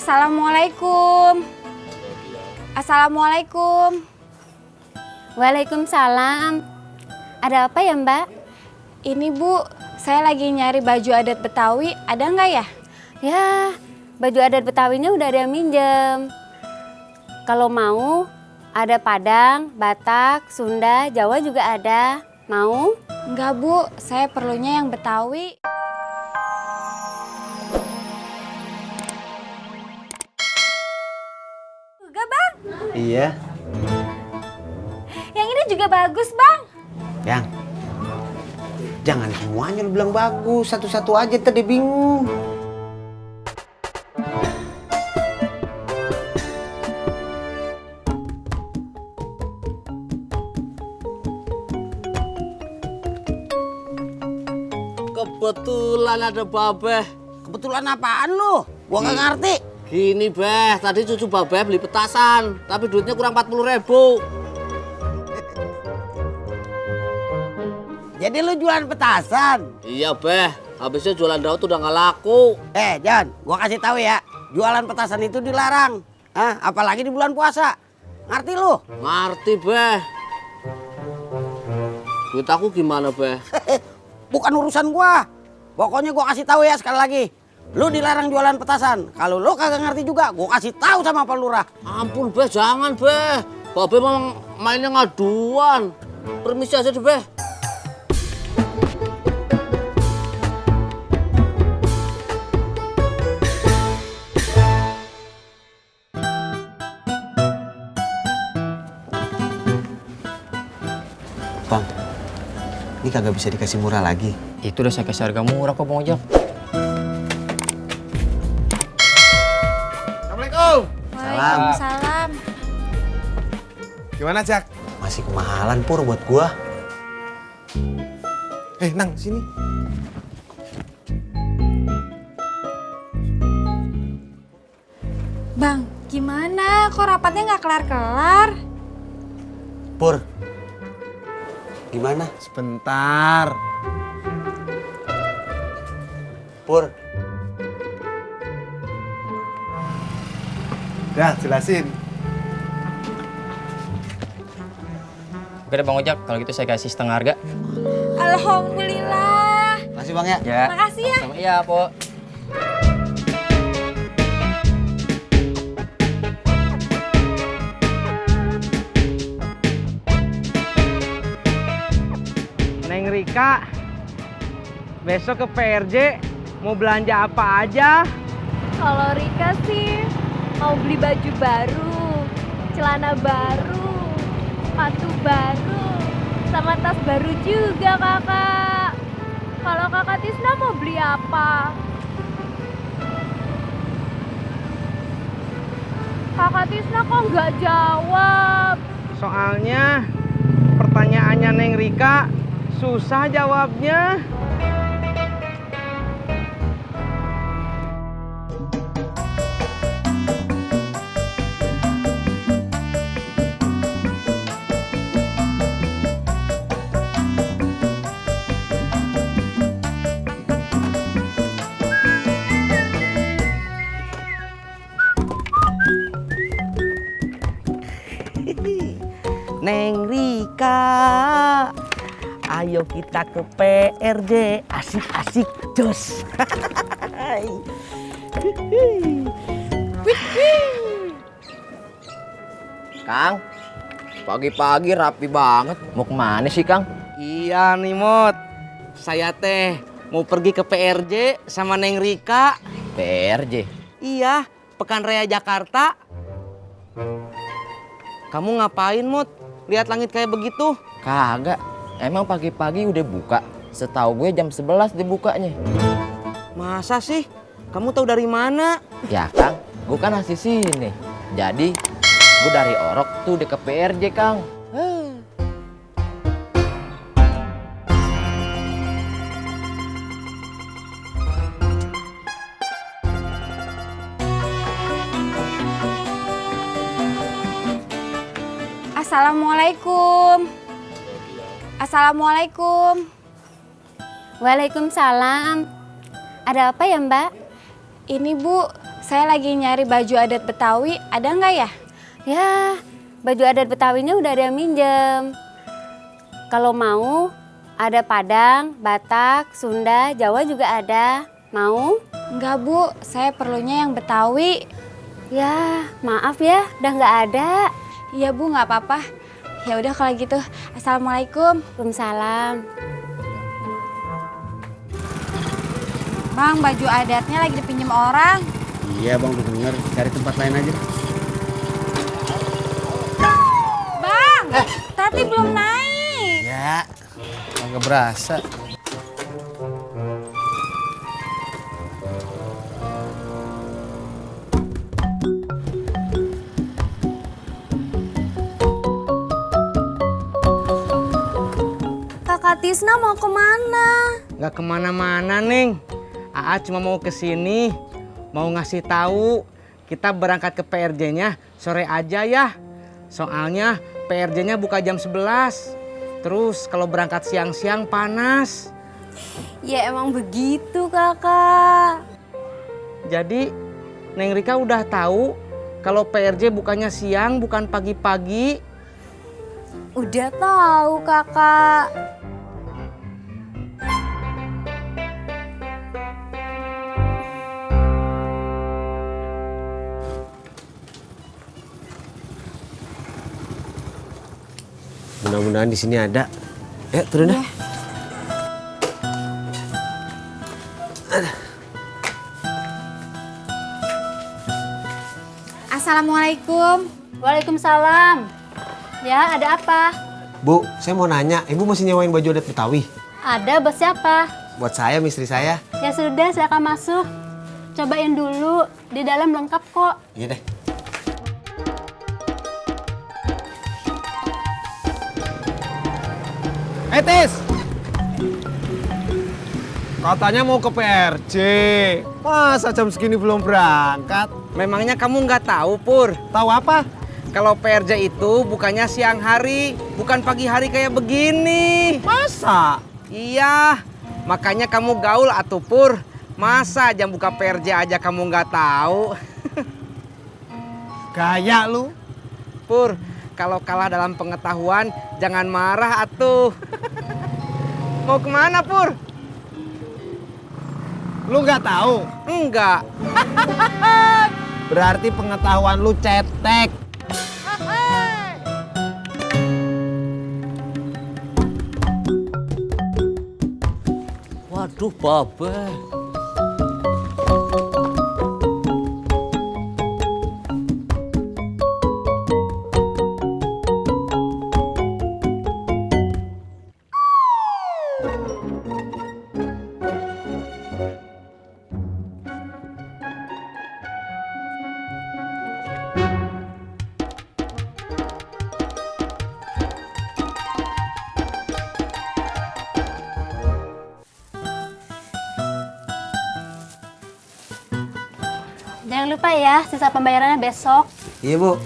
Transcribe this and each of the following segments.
Assalamualaikum. Assalamualaikum. Waalaikumsalam. Ada apa ya, Mbak? Ini Bu, saya lagi nyari baju adat Betawi, ada nggak ya? Ya, baju adat Betawinya udah ada yang minjem. Kalau mau, ada Padang, Batak, Sunda, Jawa juga ada. Mau? Enggak Bu, saya perlunya yang Betawi. Enggak Bang? Iya. Yang ini juga bagus Bang. Yang, jangan semuanya lu bilang bagus, satu-satu aja tadi bingung. Kebetulan ada Babeh. Kebetulan apaan lu? Gua nggak ngerti. Gini Beh, tadi cucu Babeh beli petasan, tapi duitnya kurang 40.000. Jadi lu jualan petasan? Iya Beh, habisnya jualan dawet udah nggak laku. John, gua kasih tahu ya, jualan petasan itu dilarang. Apalagi di bulan puasa. Ngerti lu? Ngerti Beh. Duit aku gimana Beh? Bukan urusan gua. Pokoknya gua kasih tahu ya sekali lagi. Lu dilarang jualan petasan. Kalau lu kagak ngerti juga, gua kasih tahu sama Pak Lurah. Ampun Beh, jangan Beh. Babeh memang mainnya ngaduan. Permisi aja deh Beh. Bang, ini kagak bisa dikasih murah lagi. Itu udah saya kasih harga murah kok Bang Ojak. Assalamualaikum. Waalaikumsalam. Gimana, Jak? Masih kemahalan Pur buat gua. Nang, sini. Bang, gimana? Kok rapatnya nggak kelar-kelar? Pur, gimana? Sebentar. Pur, Dah, jelasin. Oke deh Bang Ojak, kalau gitu saya kasih setengah harga. Alhamdulillah. makasih Bang ya. Ya. Makasih ya. Sama iya, Po. Neng Rika, besok ke PRJ mau belanja apa aja? Kalau Rika sih mau beli baju baru, celana baru, sepatu baru, sama tas baru juga kakak. Kalau kakak Tisna mau beli apa? Kakak Tisna kok nggak jawab? Soalnya pertanyaannya Neng Rika susah jawabnya. Neng Rika, ayo kita ke PRJ, asik-asik jos. Kang, pagi-pagi rapi banget. Mau kemana sih Kang? Iya nih Mot, saya teh mau pergi ke PRJ sama Neng Rika. PRJ. Iya, Pekan Raya Jakarta. Kamu ngapain Mot? Lihat langit kayak begitu? Kagak. Emang pagi-pagi udah buka. Setahu gue jam 11 dibukanya. Masa sih? Kamu tahu dari mana? Ya Kang, gue kan asli sini. Jadi gue dari Orok tuh udah ke PRJ Kang. Assalamualaikum. Assalamualaikum. Waalaikumsalam. Ada apa ya, Mbak? Ini Bu, saya lagi nyari baju adat Betawi, ada nggak ya? Ya, baju adat Betawinya udah ada yang minjem. Kalau mau, ada Padang, Batak, Sunda, Jawa juga ada. Mau? Enggak Bu, saya perlunya yang Betawi. Ya, maaf ya, udah nggak ada. Iya Bu, nggak apa-apa. Ya udah kalau gitu, assalamualaikum. Waalaikumsalam. Bang, baju adatnya lagi dipinjam orang. Iya bang, bener. Cari tempat lain aja. Bang, Tati belum naik. Ya, nggak berasa. Kakak Tisna mau kemana? Nggak kemana-mana, Neng. Aa cuma mau kesini, mau ngasih tahu kita berangkat ke PRJ-nya sore aja ya. Soalnya PRJ-nya buka jam 11. Terus kalau berangkat siang-siang panas. Ya emang begitu kakak. Jadi Neng Rika udah tahu kalau PRJ bukannya siang bukan pagi-pagi. Udah tahu kakak. Mudah-mudahan di sini ada. Turun dah. Assalamualaikum. Waalaikumsalam. Ya, ada apa? Bu, saya mau nanya, ibu masih nyewain baju adat Betawi? Ada buat siapa? Buat saya, istri saya. Ya sudah, silakan masuk. Cobain dulu, di dalam lengkap kok. Iya deh. Tis! Katanya mau ke PRJ. Masa jam segini belum berangkat? Memangnya kamu nggak tahu, Pur? Tahu apa? Kalau PRJ itu bukannya siang hari, bukan pagi hari kayak begini. Masa? Iya, makanya kamu gaul atuh, Pur. Masa jam buka PRJ aja kamu nggak tahu? Gaya lu. Pur, kalau kalah dalam pengetahuan jangan marah atuh. Mau kemana, Pur? Lu nggak tahu? Enggak. Berarti pengetahuan lu cetek. Waduh, Babe. Jangan lupa ya, sisa pembayarannya besok. Iya, Bu.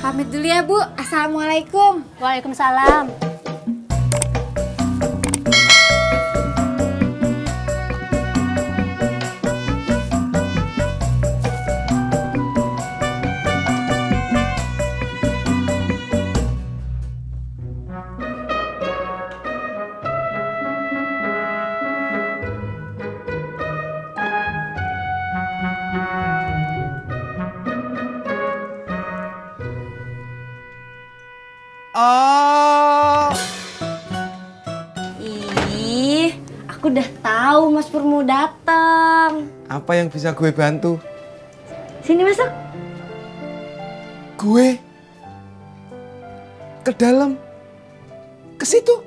Pamit dulu ya Bu, assalamualaikum. Waalaikumsalam. Oh. Ih, aku udah tahu Mas Pur mau datang. Apa yang bisa gue bantu? Sini masuk. Gue ke dalam, ke situ.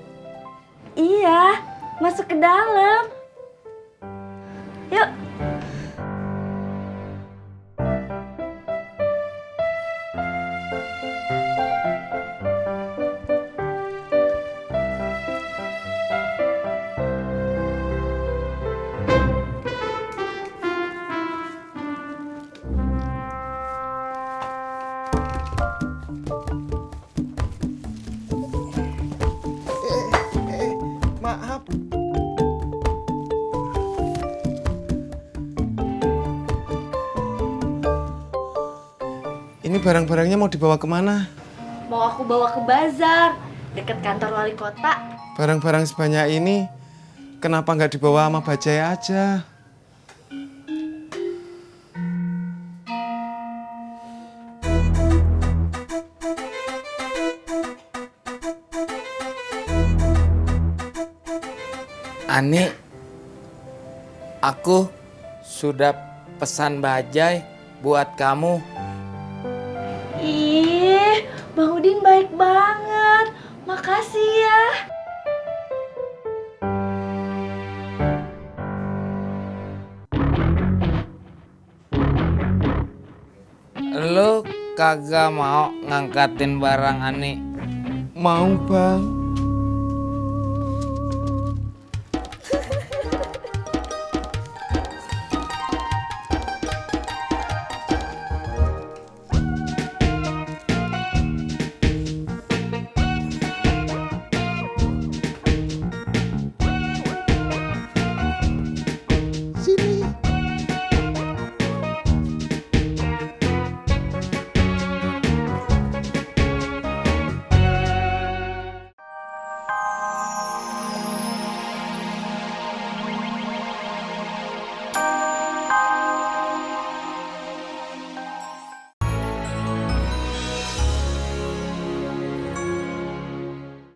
Iya, masuk ke dalam. Yuk. Maaf. Ini barang-barangnya mau dibawa kemana? Mau aku bawa ke bazar, deket kantor wali kota. Barang-barang sebanyak ini, kenapa nggak dibawa sama Bajai aja? Ani, aku sudah pesan bajai buat kamu. Ih, Bang Udin baik banget. Makasih ya. Lu kagak mau ngangkatin barang Ani? Mau, Bang.